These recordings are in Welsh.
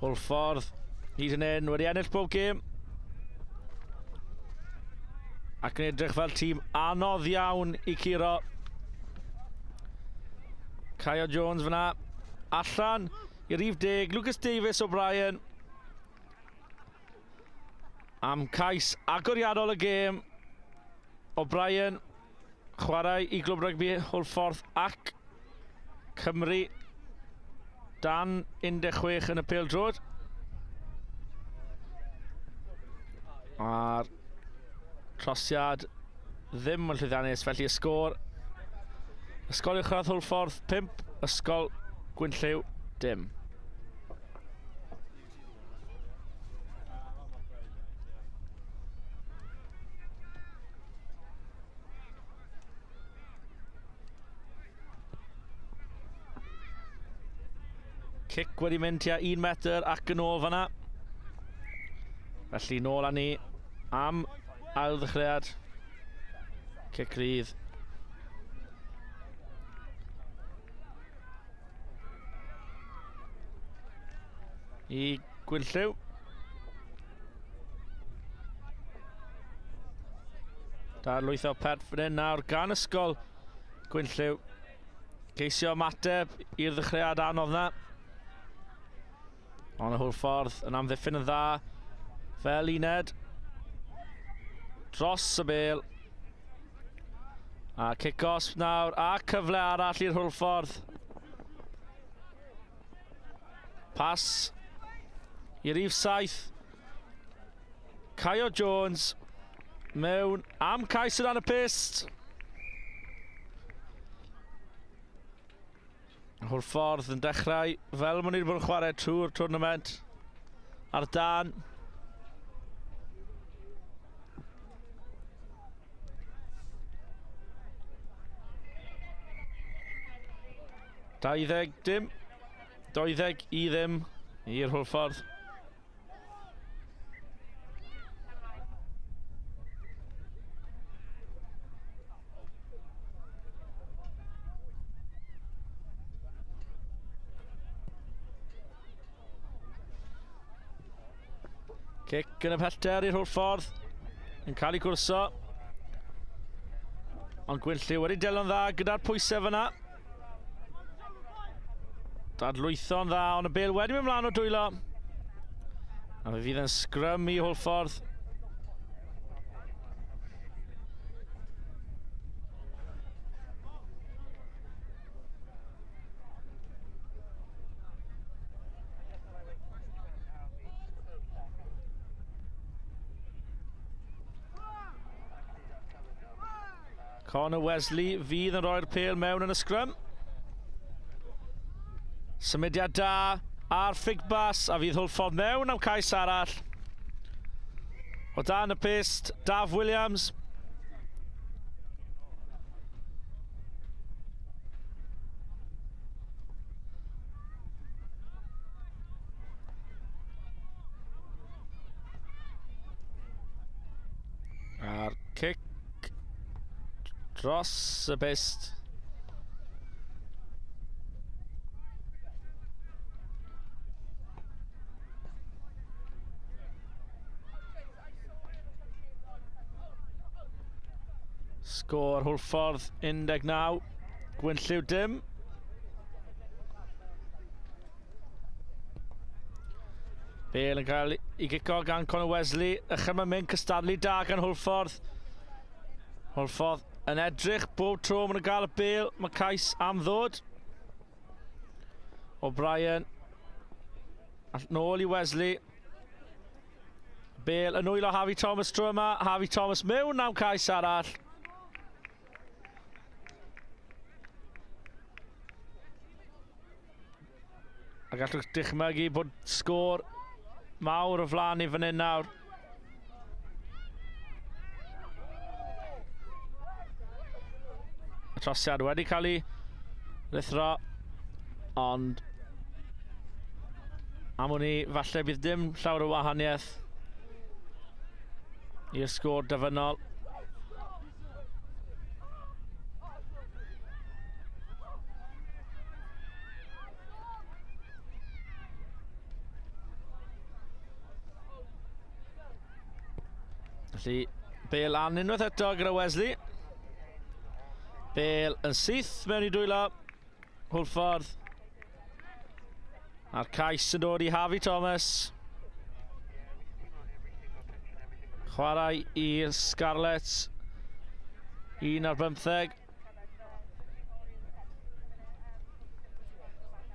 Hwlffordd, hyd yn hyn, wedi ennill pob gêm. Ac yn edrych fel tîm anodd iawn i curo. Caio Jones fyna. Allan i rif deg, Lucas Davies O'Brien. Am cais agoriadol y gêm. O'Brien chwarae i Glwb Rygbi Hwlffordd ac Cymru dan 16 yn y pêl-droed. A'r trosiad ddim yn llwyddiannus, felly y sgôr Ysgol Uwchradd Hwlffordd 5, Ysgol Gwynllyw dim. Cic wedi mynd tua 1 metr ac yn ôl fanna. Felly nôl â ni am ail ddechreuad. Cic rydd. I Gwynllyw. Darlwytho pert fan hyn nawr gan ysgol Gwynllyw. Ceisio ymateb i'r ddechreuad anodd na. Ond y Hwlffordd yn amddiffyn yn dda fel uned. Dros y bel. A cic-osb nawr a cyfle arall i'r Hwlffordd. Pas i rif 7. Caio Jones mewn am cais yn dan y pyst. Hwlffordd yn dechrau fel maen nhw wedi bod yn chwarae trwy'r tournament ar dan. Dauddeg dim, 20 i ddim i'r Hwlffordd. Cic yn y pellter i'r Hwlffordd. Yn cael ei gwrso. Ond Gwynllyw wedi delio'n dda gyda'r pwysau fyna. Dadlwytho'n dda, ond y bel wedi mynd mlaen o dwylo. A fe fydd yn sgrym i Hwlffordd. Connor Wesley fydd yn rhoi'r pêl mewn yn y sgrym. Symudiad da ar Ffigbas a fydd Hwlffordd mewn am cais arall. O dan y pyst, Daf Williams. A'r cic dros y bist. Sgôr Hwlffordd 19, Gwynllyw dim. Bale yn cael ei gico gan Conor Wesley. Ychydig mae'n mynd cystadlu da gan Hwlffordd. Hwlffordd yn edrych bob tro maen nhw'n gael y bel. Mae cais am ddod. O'Brien. Nôl i Wesley. Bale yn nwylo Harvey Thomas tro yma. Harvey Thomas mewn am cais arall. A gallwch dychmygu bod sgôr mawr o flaen i fan hyn nawr. Y trosiad wedi cael ei rithro, ond am wn i, falle bydd dim llawer o wahaniaeth i'r sgôr dyfynol. Felly, Bale lan unwaith eto gyda Wesley. Bale yn syth mewn i dwylo Hwlffordd. A'r cais yn dod i Harvey Thomas. Chwarae i'r Scarlets. 1 ar 15.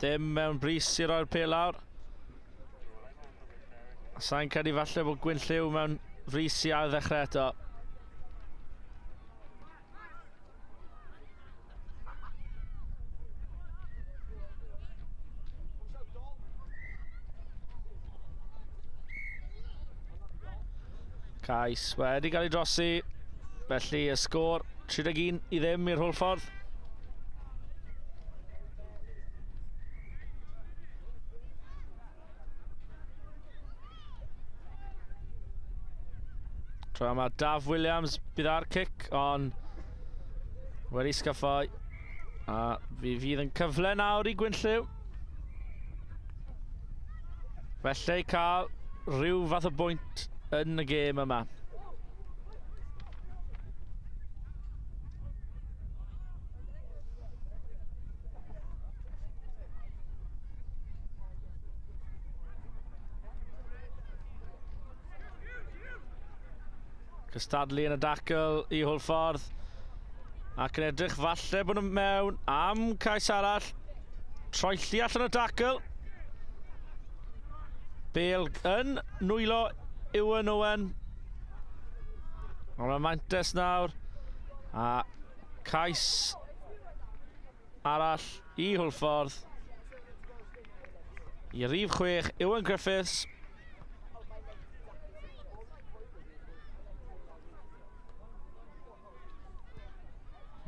Dim mewn bris i roi'r pel lawr. Sa'n credu falle bod Gwynllyw mewn frys i ail ddechrau eto. Cais wedi cael ei drosi, felly y sgôr 31 i ddim i'r Hwlffordd. Tro yma Daf Williams bydd ar cic, ond wedi sgyffau. A fi fydd yn cyfle nawr i Gwynllyw. Felly cael rhyw fath o bwynt yn y gêm yma. Cystadlu yn y dacl i Hwlffordd. Ac yn edrych falle bod nhw mewn am cais arall. Troelli allan y dacl. Bale yn nwylo Ewan Owen. Ond mae Mantes nawr. A cais arall i Hwlffordd. I rif 6, Ewan Griffiths.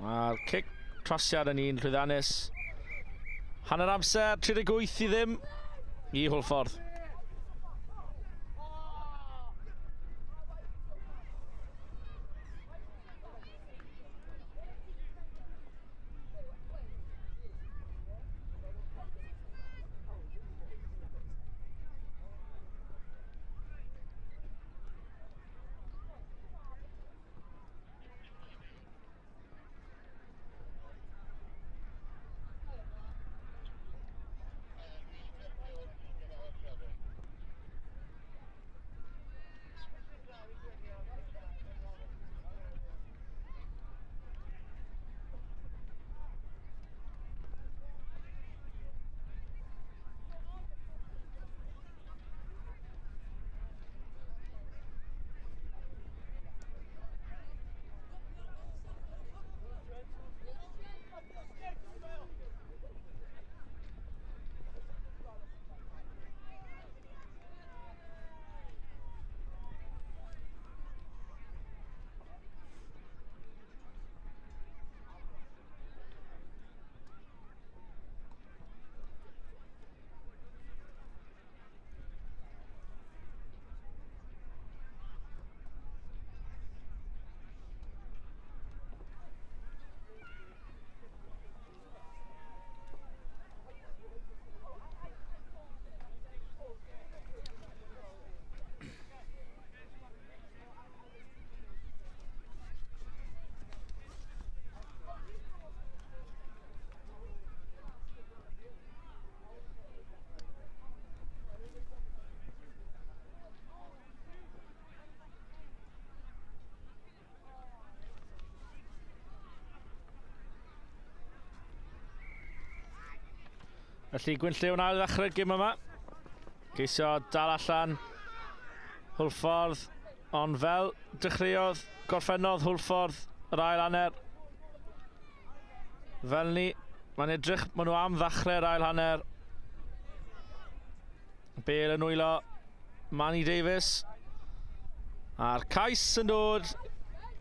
Mae'r cic trosiad yn un llwyddiannus. Hanner amser, 38 i ddim i Hwlffordd. Felly Gwynllyw yn ail ddechrau'r gym yma. Ceisio dal allan Hwlffordd, ond fel dechreuodd, gorffennodd Hwlffordd yr ail hanner. Fel ni, mae'n edrych, maen nhw am ddechrau'r ail hanner. Bale yn nwylo Manny Davies. A'r cais yn dod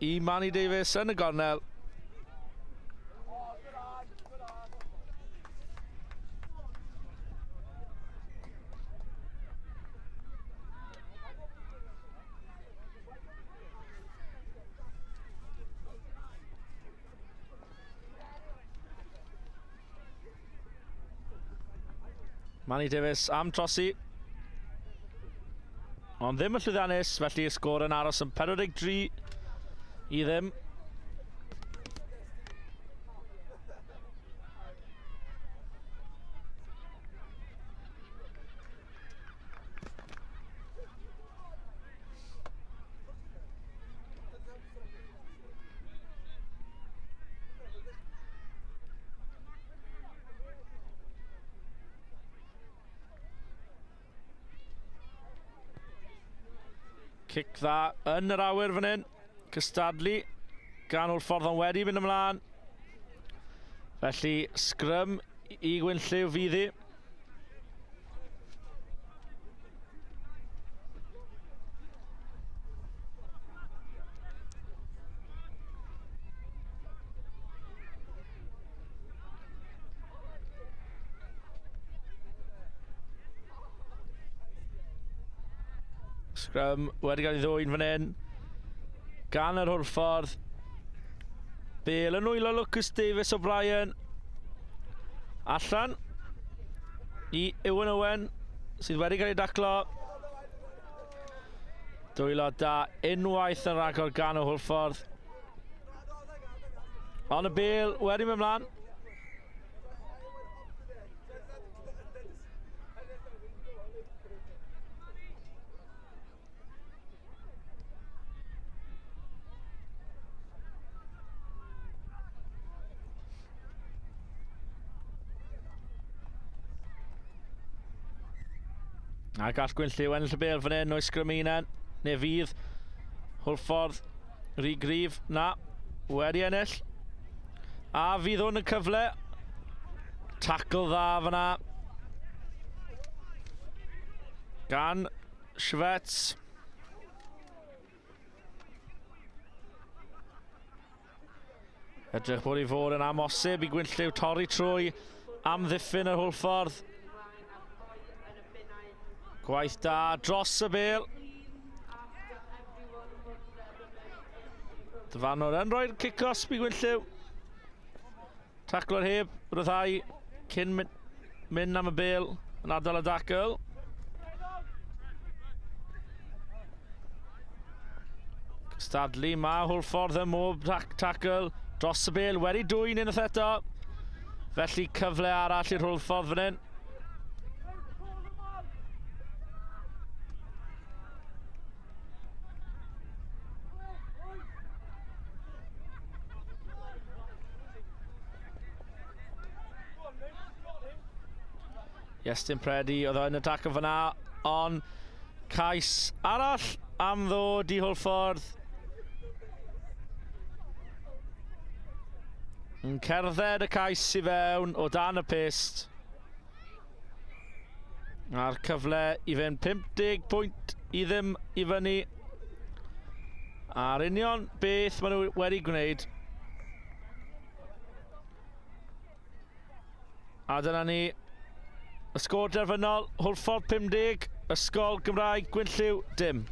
i Manny Davies yn y gornel. Manny Davies am trosi. Ond ddim yn llwyddiannus, felly y sgôr yn aros yn 43 i ddim. Cic dda yn yr awyr fan hyn. Cystadlu gan o'r ffordd ond wedi mynd ymlaen. Felly, sgrym i Gwynllyw fydd hi. Scrum wedi cael ei ddwyn fan hyn gan yr Hwlffordd. Bale yn nwylo Lucas Davis O'Brien. Allan i Ewan Owen sydd wedi cael ei daclo. Dwylo da unwaith yn rhagor gan y Hwlffordd. Ond y bel wedi mynd mlaen. A gall Gwynllyw ennill y bêl fan hyn o'i sgryminen, neu fydd Hwlffordd rhy gryf. Na, wedi ennill. A fydd hwn yn cyfle. Tackle dda fyna. Gan Schwetz. Edrych bod i fod yn amosib i Gwynllyw torri trwy amddiffyn yr Hwlffordd. Gwaith da dros y bel. Dyfarnwr yn rhoi'r cic-osb i Gwynllyw. Taclo'r heb, ryddhau cyn mynd am y bel yn adael y dacl. Cystadlu mae Hwlffordd ym mob tackle dros y bel wedi dwy'n unwaith eto. Felly cyfle arall i'r Hwlffordd fan hyn. Iestyn Predi oedd yn y tac yn fyna, ond cais arall am ddod i Hwlffordd. Yn cerdded y cais i fewn o dan y pyst. A'r cyfle i fynd 50 pwynt i ddim i fyny. A'r union beth maen nhw wedi gwneud. A dyna ni y sgôr derfynol, Hwlffordd 50, Ysgol Gymraeg Gwynllyw dim.